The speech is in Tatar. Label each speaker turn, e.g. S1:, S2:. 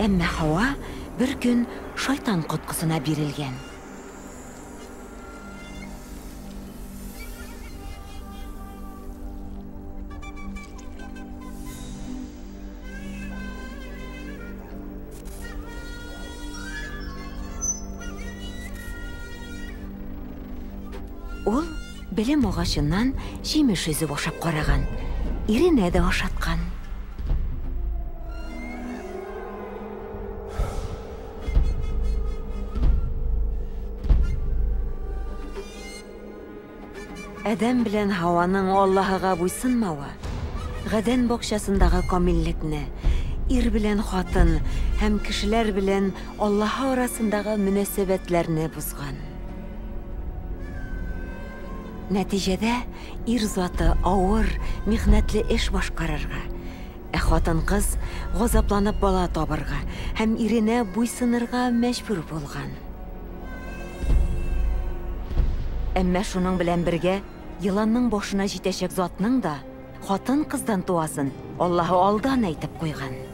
S1: Әмма Һава бер көн шайтан коткысына бирелгән. Ул белем агачыннан җимеш өзеп ашап караган, иренә дә ашаткан. Адәм белән Һаваның Аллаһыга буйсынмавы, Гадән бакчасындагы камиллекне, ир белән хатын һәм кешеләр белән Аллаһы арасындагы мөнәсәбәтләрне бозган. Нәтиҗәдә, ир заты авыр, михнәтле эш башкарырга, ә хатын-кыз газапланып бала табырга һәм иренә буйсынырга мәҗбүр булган. Әмма шуның белән бергә еланның башына җитәчәк затның да хатын-кыздан туасын Аллаһы алдан әйтеп куйган.